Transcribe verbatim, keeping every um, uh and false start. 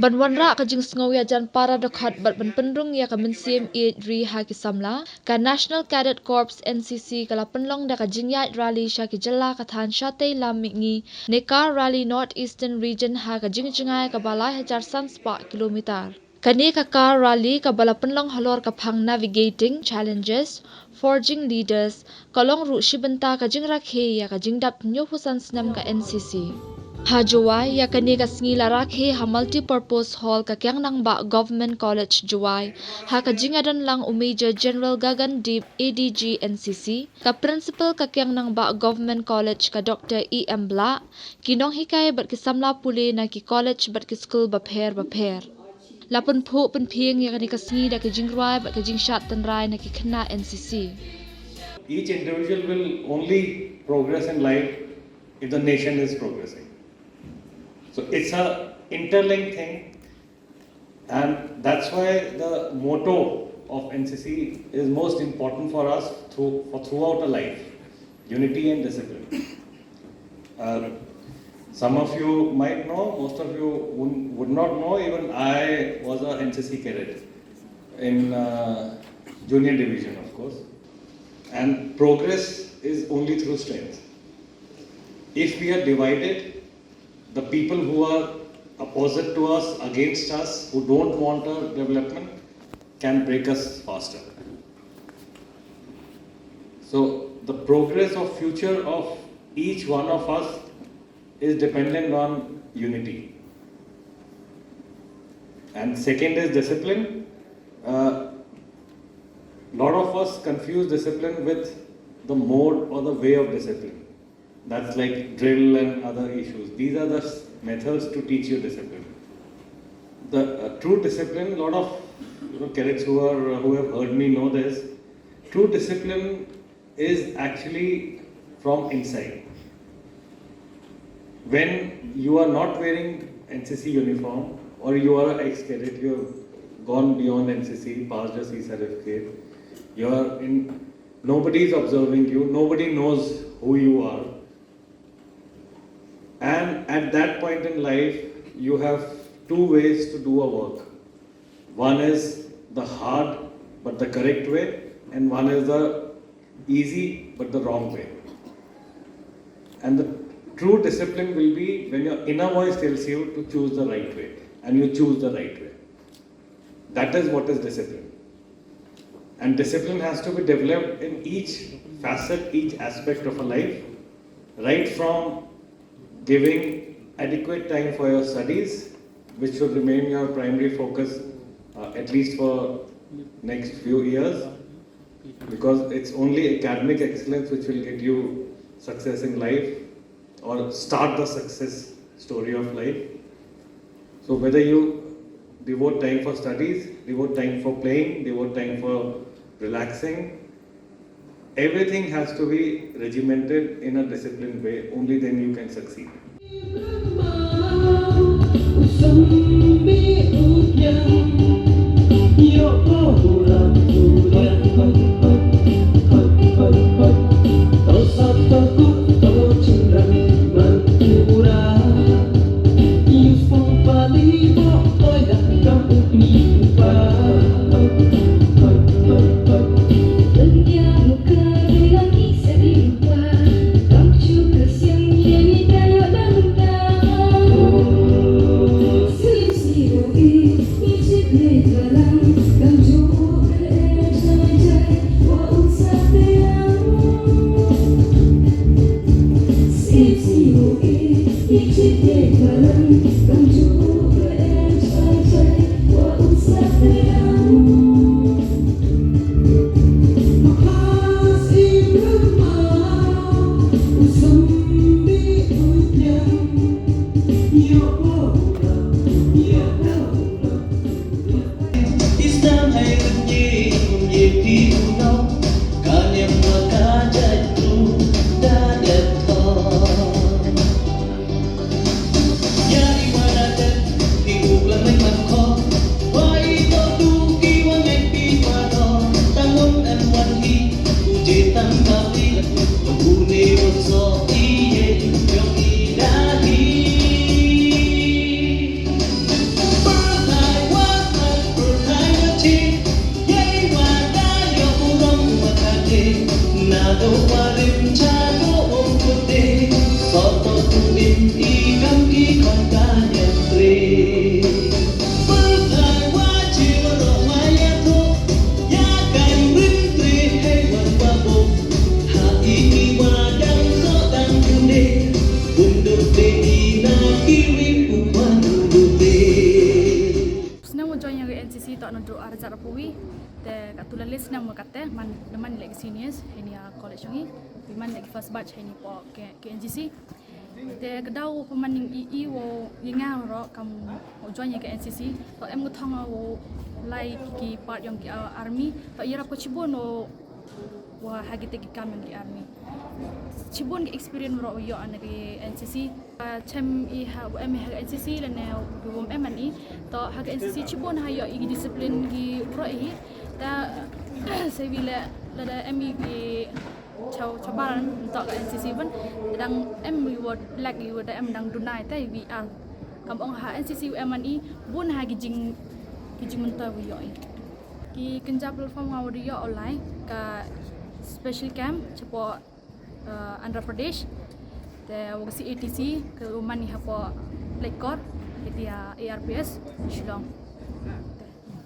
Ban wanrah ka jingsngew ïajan para dkhot bad ban pynrung ïa ka mynsiem ïeit ri ha ki samla, ka National Cadet Corps N C C ka la pynlong da ka jingïaid rally sha ki jylla ka thaiñ shatei lam mihngi ne Car Rally North Eastern Region ha ka jingjngai kaba lai hajar san spah kilometer. Kane ka Car Rally kaba la pynlong halor ka phang Navigating Challenges, Forging Leaders, ka long ruh shi bynta ka jingrakhe ïa ka jingdap hynñiewphew san snem ka N C C. Ha Jowai, ïa kane ka sngi la rakhe ha Multipurpose Hall ka Kiang Nangbah Government College Jowai, ha ka jingïadon lang u Major General Gagan Deep, A D G N C C, ka Principal ka Kiang Nangbah Government College ka Doctor E M Blah, ki nonghikai bad ki samla pule na ki college bad ki skul bapher bapher. La pynphuh pynphieng ïa kane ka sngi da ka jingrwai bad ka jingshad tynrai na ki khynnah N C C. Each individual will only progress in life if the nation is progressing. So it's a interlinked thing, and that's why the motto of N C C is most important for us through, for throughout a life, unity and discipline. Uh, some of you might know, most of you would, would not know, even I was a N C C cadet in uh, junior division, of course. And progress is only through strength. If we are divided, the people who are opposite to us, against us, who don't want our development, can break us faster. So the progress of future of each one of us is dependent on unity. And second is discipline. A uh, lot of us confuse discipline with the mode or the way of discipline. That's like drill and other issues. These are the methods to teach you discipline. The uh, true discipline, a lot of you know, cadets who are who have heard me know this. True discipline is actually from inside. When you are not wearing N C C uniform or you are an ex-cadet, you have gone beyond N C C, passed your C certificate, you are in, nobody is observing you, nobody knows who you are. And at that point in life, you have two ways to do a work. One is the hard but the correct way, and one is the easy but the wrong way. And the true discipline will be when your inner voice tells you to choose the right way, and you choose the right way. That is what is discipline. And discipline has to be developed in each facet, each aspect of a life, right from giving adequate time for your studies, which should remain your primary focus, uh, at least for next few years, because it's only academic excellence which will get you success in life or start the success story of life. So whether you devote time for studies, devote time for playing, devote time for relaxing, everything has to be regimented in a disciplined way. Only then you can succeed. Wi, te katto la list nam wa kate, man, da man leh ki seniors, ha ini, ah, college ngi, wi man leh ki first batch ha ini hapoh ki, ki N C C. Te ka daw pynman ïing i, i wow ïa nga ruh kam wow join ïa ka N C C. To em nga thong wow lai ki part yong ki, ah, army. To ïarap ka chibun wow wa ha kita ki kam yong ki army. Chibun ki experience ruh ïoh na ki N C C. Ah, chem i ha, em i ha N C C lane wom em man i. To ha ka N C C chibun ha ïoh i ki discipline ki ruh i. Ta sewi le lada em i ki chaw chabar to ka N C C ban. Dang em i wad lek i wad em dang dunai ta i wi ar. Kam ong ha N C C em man i bun ha ki jing, ki jingmyntoi wi ïoh i. Ki kynja platform nga wad ïoh online ka special camp chapoh, uh, Andhra Pradesh. Te wa ka C A T C ka u man i hapoh Laitkor, iti, uh, A R P S Shillong.